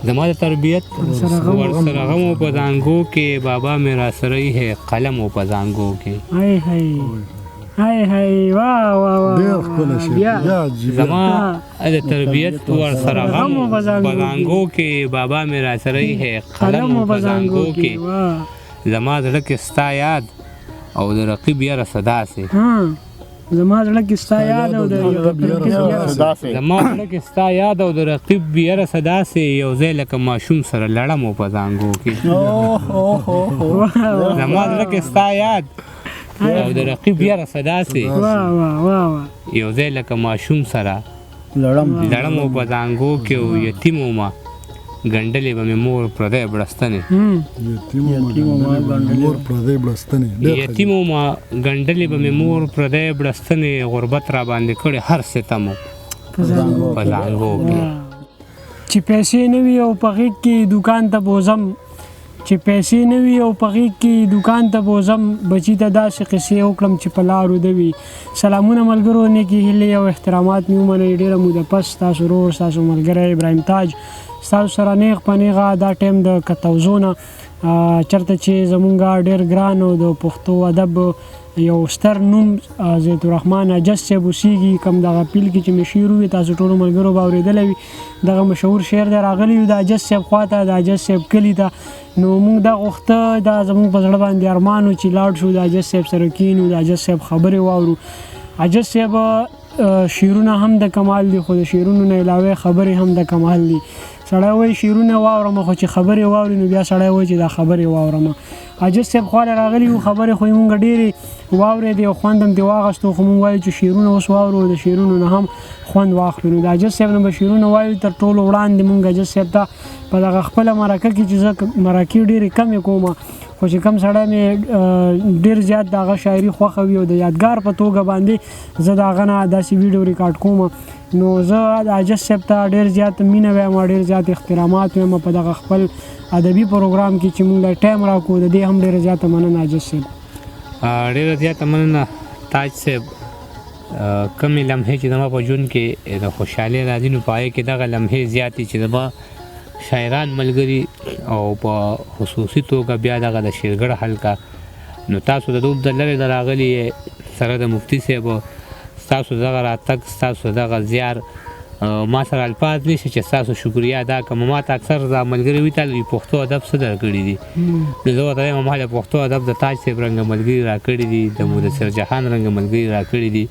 زما د تربیت ورسره غم په زانګو کې، بابا مې را سره یې قلم په زانګو کې. هاي هاي هاي هاي، واه واه واه، ډېر ښکلی شعر. زما د تربیت ورسره غم په زانګو کې، بابا مې را سره یې قلم په زانګو کې. زما زړه کې ستا یاد او د رقیب یاره څه داسې. زما زړه کې ستا یاد او د رقیب یاره څه داسې. زما زړه کې ستا یاد او د رقیب یاره څه داسې، یو ځای لکه ماشوم سره لړم په زانګو کې. زما زړه کې ستا یاد او د رقیب یاره څه داسې، یو ځای لکه ماشوم سره لړم په زانګو کې. او یتیم ومه ګنډلې به مې مور پردی بړستنې، یتیم ومه ګنډلې به مې مور پردی بړستنې، غربت را باندې کړی هر ستم په زانګو کې. چې پیسې نه وي او په غېږ کې دوکان ته بوځم، چې پیسې نه وي او په غېږ کې دوکان ته بوځم، بچي ته داسې قصې وکړم چې په لارو ده وي. سلامونه ملګرو، نیکې هیلې او احترامات مې ومنئ. ډېره موده پس ستاسو ورور، ستاسو ملګری ابراهیم تاج ستاسو سره نیغ په نیغه دا ټایم د کتوزو نه، چېرته چې زمونږ ډېر ګران او د پښتو ادب یو ستر نوم زیت الرحمن عاجز صاحب اوسېږي. کوم دغه پیل کې چې مې شعر ووي تاسو ټولو ملګرو به اورېدلی وي، دغه مشهور شعر دی. راغلی یو د عاجز صاحب خواته، د عاجز صاحب کلي ته. نو موږ دا غوښته، دا زموږ په زړه باندې ارمان و چې لاړ شو د عاجز صاحب سره کښېنو، د عاجز صاحب خبرې واورو. عاجز صاحب شعرونه هم د کمال دي، خو د شعرونو نه علاوه خبرې هم د کمال دي. سړی وایي شعرونه واورم، خو چې خبرې واوري نو بیا سړی وایي چې دا خبرې واورم. عاجز صاحب خواله راغلي وو، خبرې خو یې مونږ ډېرې واورېدې او خوند هم ترې واخیستو، خو مونږ وایو چې شعرونه اوس واورو، د شعرونو نه هم خوند واخلو. نو د عاجز صاحب نه به شعرونه وایو. تر ټولو وړاندې مونږ عاجز صاحب ته په دغه خپله مرکه کې، چې زه مرکې ډېرې کمې کوم، خو چې کوم سړی مې ډېر زیات د هغه شاعري خوښه وي او د یادګار په توګه باندې زه د هغه نه داسې ویډیو ریکارډ کوم، نو زه عاجز صاحب ته ډېر زیات مینه وایم، ډېر زیات احترامات وایم په دغه خپل ادبي پروګرام کې چې موږ له ټایم راکړو. د دې هم ډېره زیاته مننه عاجز صاحب. ډېره زیاته مننه تاج صاحب. کومې لمحې چې زما په ژوند کې د خوشحالۍ راځي، نو په هغې کې دغه لمحې زیاتې چې زما شاعران ملګري او په خصوصي توګه بیا دغه د شیرګړ حلقه، نو تاسو د دوب د لرې نه راغلي سره د مفتي صاحب، ستاسو دغه راتګ، ستاسو دغه زیار، ما سره الفاظ نشته چې ستاسو شکریه ادا کړم. ما ته اکثر دا ملګري وي تل پښتو ادب څه درکړي دي، نو زه ورته وایم ما د پښتو ادب د تاج صاحب رنګه ملګري راکړي دي، د مدثر جهان رنګه ملګري راکړي دي،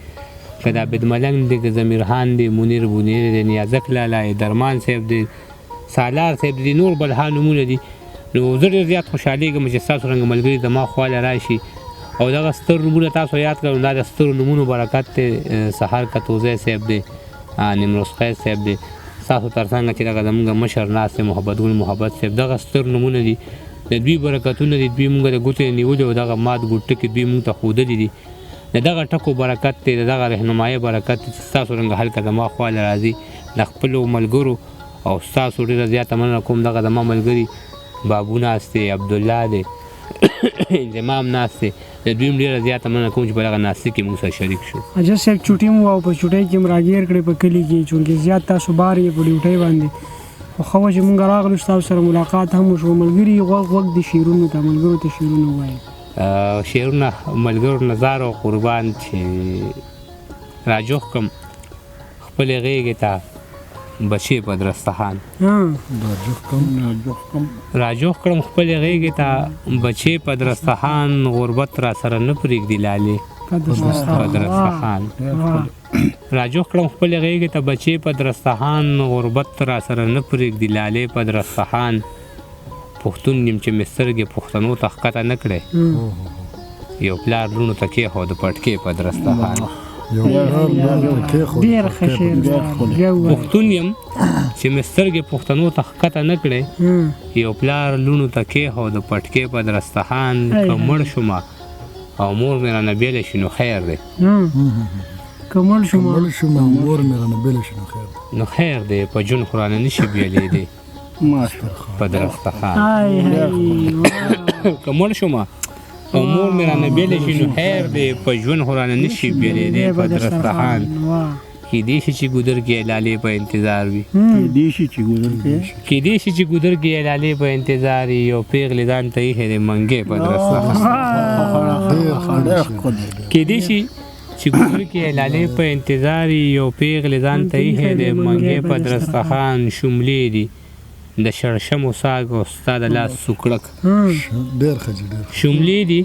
که د عابد ملنګ دی، که ضمیر خان دی، منیر بونیر دی، نیازک لالا دی، درمان صاحب دی، سالار صاحب دی، نور بلها نومونه دي. نو زه ډېر زیات خوشحالېږم چې ستاسو رنګه ملګري زما خواله راشي او دغه ستر نومونه تاسو یاد کړئ. دا د سترو نومونو برکت دی. سحر کتوزی صاحب دی، نیمروز قیس صاحب دی، ستاسو تر څنګه چې دغه زموږ مشر ناست دی محبت ګل محبت صاحب، دغه ستر نومونه دي، د دوی برکتونه دي. دوی موږ د ګوتې نیولي او دغه مات ګوټکې دوی موږ ته ښودلي دي. د دغه ټکو برکت دی، د دغه رهنمایۍ برکت دی چې ستاسو رنګه هلکه زما خواله راځي د خپلو ملګرو. او ستاسو ډېره زیاته مننه کوم. دغه زما ملګري بابو ناست دی، عبدالله دی، انضمام ناست دی، د دوی هم ډېره زیاته مننه کوم چې په دغه ناستې کې موږ سره شریک شو. عاجز صاحب چوټي مو او په چوټۍ کې هم راګیر کړې په کلي کې، چونکې زیات تاسو بار یې په ډیوټۍ باندې، خو ښه وه چې موږ راغلو، ستاسو سره ملاقات هم وشو. ملګري غوږ غوږ دي شعرونو ته، ملګرو ته شعرونه ووایي. شعرونه ملګرو نظار او قربان چې راجوخ کړم خپلې غېږې ته بچې په درستخان. راجوخ کړم خپلې غېږې ته بچې په درستخان، غربت را سره نه پرېږدي لالې په درستخان. راجوخ کړم خپلې غېږې ته بچې په درستخان، غربت را سره نه پرېږدي لالې په درستخان. پښتون یم چې مې سترګې پښتنو ته ښکته نه کړې، یو پلار لوڼو ته کېښود پټکې په درستخان. پښتون یم چې مې سترګې پښتنو ته ښکته نه کړې، یو پلار لوڼو ته کېښود پټکې په درستخان. که مړ شومه او مور مې رانه بېله شي نو خیر دی، که مړ شومه مور مې رانه بېله شي نو خیر دی، په ژوند خو رانه نه شي بېلېدی په درستخان. که مړ شومه او مور مې رانه بېله شي نو خیر دی، په ژوند خو رانه نه شي بېلېدی په درستخان. کېدای شي چې ګودر کې لالې په انتظار وي. کېدای شي چې ګودر کې، کېدای شي چې ګودر کې لالې په انتظار وي، یو پېغلې ځان ته ایښی دی منګی په درستخان. کېدای شي چې ګودر کې لالې په انتظار وي، یو پېغلې ځان ته ایښی دی منګی په درستخان. شملې دي د شړشمو ساګ او ستا د لاس سوکړک. ډېر ښه جي، ډېر. شملې دي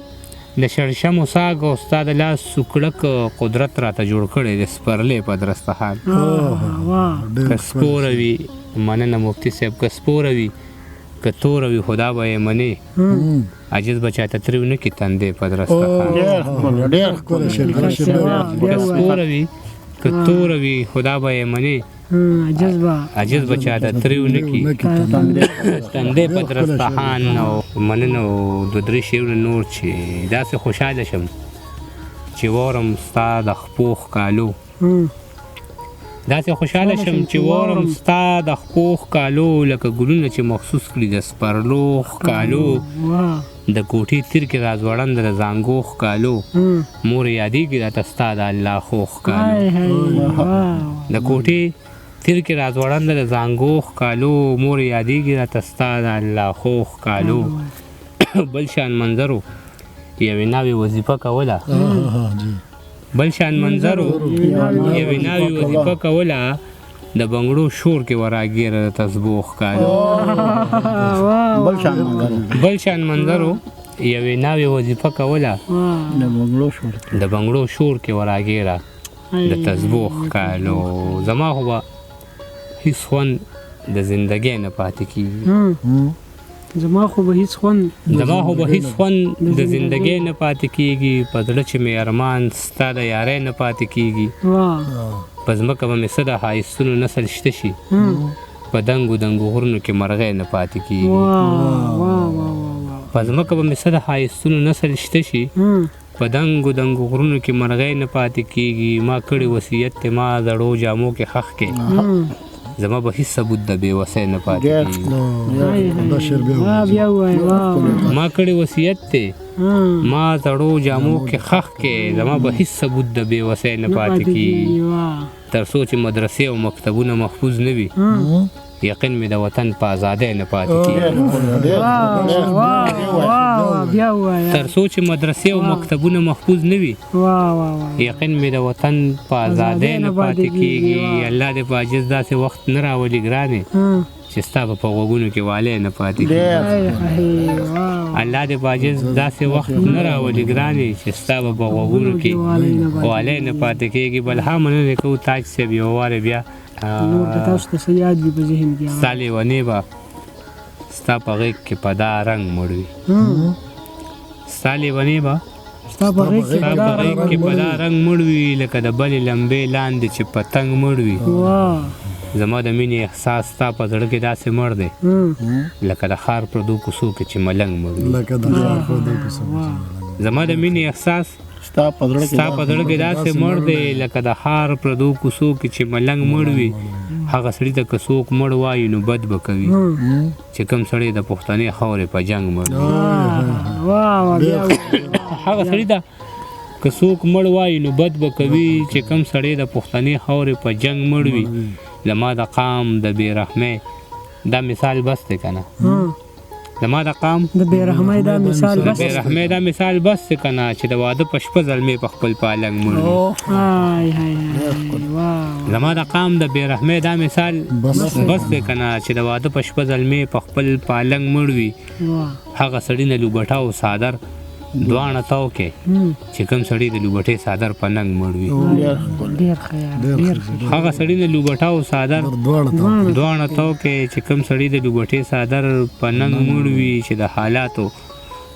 د شړشمو ساګ او ستا د لاس سوکړک، قدرت راته جوړ کړی د سپرلې په درستخان. که سپوره وي، مننه مفتي صاحب، که سپوره وي که توره وي خدا به یې منې، عاجز به چاته تریو نه کړي تندې په درستخان. ډېر ښکلی شعر، که سپوره وي که توره وي خدا به یې منې، عاجز به چاته تریو نه کړي تندې په درستخان. او مننه. او دوه درې شعرونه نور چې داسې خوشحاله شم چې واورم ستا د خپو ښکالو، داسې خوشحاله شم چې واورم ستا د خپو ښکالو، لکه ګلونه چې مخصوص کړي د سپرلو ښکالو، د کوټې تیر کې راځوړند د زانګو ښکالو، مور یادېږي راته ستا د الله خو ښکالو، د کوټې تیر کې راځوړند د زانګو ښکالو، مور یادېږي راته ستا د الله خو ښکالو. بل شان منظرو یوې ناوې وظیفه کوله، بل شان منظرو یوې ناوې وظیفه کوله، د بنګړو شور کې وراګیره د تسبو ښکالو. بل شان منظرو یوې ناوې وظیفه کوله، د بنګړو شور کې وراګیره د تسبو ښکالو. زما خو به هیڅ خوند د زندګۍ نه پاتې کېږي، زما خو به هیڅ خوند، زما خو به هیڅ خوند د زندګۍ نه پاتې کېږي، په زړه چې مې ارمان ستا د یارۍ نه پاتې کېږي، په ځمکه به مې څه د ښایستونو نسل شته شي، په دنګو دنګو غرونو کې مرغۍ نه پاتې کېږي، په ځمکه به مې څه د ښایستونو نسل شته شي، په دنګو دنګو غرونو کې مرغۍ نه پاتې کېږي. ما کړی وصیت ته ما زړو جامو کې ښخ کې، زما به هیڅ ثبوت د بې وسۍ نه پاتې کېږي. ما کړی وصیت دی ما زړو جامو کې ښخ کې، زما به هیڅ ثبوت د بې وسۍ نه پاتې کېږي. تر څو چې مدرسې او مکتبونه محفوظ نه وي، یقین مې د وطن په ازادۍ نه پاتې کېږي. تر څو چې مدرسې او مکتبونه محفوظ نه وي، یقین مې د وطن په ازادۍ نه پاتې کېږي. الله دې په عاجز داسې وخت نه راولي ګرانې چې ستا به په غوږونو کې والی نه پاتې کېږي. الله دې په عاجز داسې وخت نه راولي ګرانې چې ستا به په غوږونو کې والی نه پاتې کېږي. بلها مننه کوو تاج صاحب یو وارې بیا. نور که تاسو ته څه یاد وي په ذهن کې؟ ستا لېونی به ستا په غېږ کې په دا رنګ مړ وي، ستا لېونی به ستا په غېږ کې په دا رنګ مړ وي، لکه د بلې لمبې لاندې چې پتنګ مړ وي. زما د مینې احساس ستا په زړه کې داسې مړ دی لکه د ښار پردو کوڅو کې چې ملنګ مړ وي. زما د مینې احساس ستا په زړه کې داسې مړ دی لکه د ښار پردو کوڅو کې چې ملنګ مړ وي. هغه سړي ته که څوک مړ وایي نو بد به کوي، چې کوم سړی د پښتنې خاورې په جنګ مړ وي. هغه سړي ته که څوک مړ وایي نو بد به کوي، چې کوم سړی د پښتنې خاورې په جنګ مړ وي. زما د قام د بې رحمۍ دا مثال بس دی که نه، زما د قام د بې رحمۍ دا مثال بس، د بې رحمۍ دا مثال بس دی که نه، چې د واده په شپه زلمې په خپل پالنګ مړ وي. زما د قام د بې رحمۍ دا مثال بس دی که نه، چې د واده په شپه زلمې په خپل پالنګ مړ وي. هغه سړي نه لوبټه او څادر دواړه تاو کې، چې کوم سړی د لوبټې څادر په ننګ مړ وي. هغه سړي نه لوبټه او څادر دواړه تاو کې، چې کوم سړی د لوبټې څادر په ننګ مړ وي، چې د حالاتو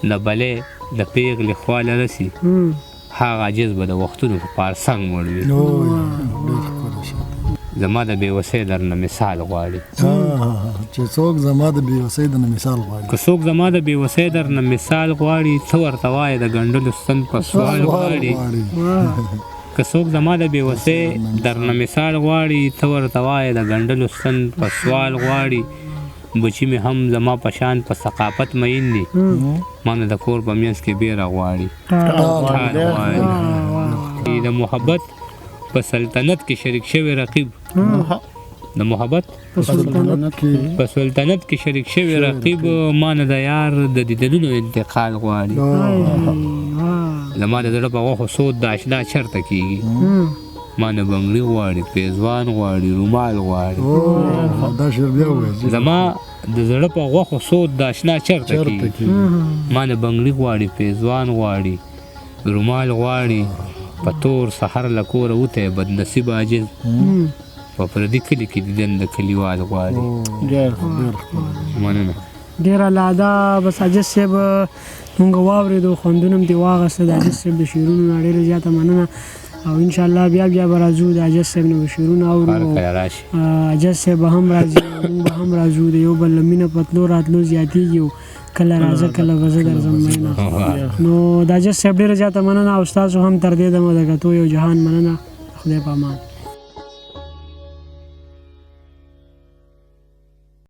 د بلې د پېغلې خواله رسي، هغه عاجز به د وختونو په پارسنګ مړ وي. زما د بې وسۍ درنه مثال غواړي، چې څوک زما د بې وسۍ درنه مثال غواړي، که څوک زما د بې وسۍ درنه مثال غواړي، ته ورته وایې د ګنډلو ستن په سوال غواړي. که څوک زما د بې وسۍ درنه مثال غواړي، ته ورته وایې د ګنډلو ستن په سوال غواړي. بچي مې هم زما په شان په ثقافت مین دي، ما نه د کور په منځ کې بیره غواړي، ټال غواړي. د محبت په سلطنت کې شریک شوی رقیب، د محبت په سلطنت کې په سلطنت کې شریک شوی رقیب، ما نه د یار د دیدنونو انتقال غواړي. زما د زړه په غوښو سود د اشنا چرته کیږي، ما نه بنګړي غواړي، پیزوان غواړي، رومال غواړي. دا شعر بیا ووایه. زما د زړه په غوښو سود د اشنا چرته چرته کیږي، کېږي؟ ما نه بنګړي غواړي، پیزوان غواړي، رومال غواړي. په تور سحر له کوره وتی بدنصیب عاجز، په پردي کلي کې دیدن د کلیوال غواړي. ډېر ډېر ښکلی. مننه. ډېره لاده. بس عاجز صاحب مونږ واورېدو، خوندونه هم ترې واخیسته د عاجز صاحب د شعرونو نه. ډېره زیاته مننه، او ان شاء الله بیا بیا به راځو، د عاجز صاحب نه به شعرونه هر اورو. کله راشي. عاجز صاحب به هم راځي، مونږ به هم راځو. د یو بل له مینه په تلو راتلو زیاتېږي، او کله راځه کله به زه درځم مینه. نو د عاجز صاحب ډېره زیاته مننه، او ستاسو هم تر دې دمه د کتو یو جهان مننه. خدای په امان.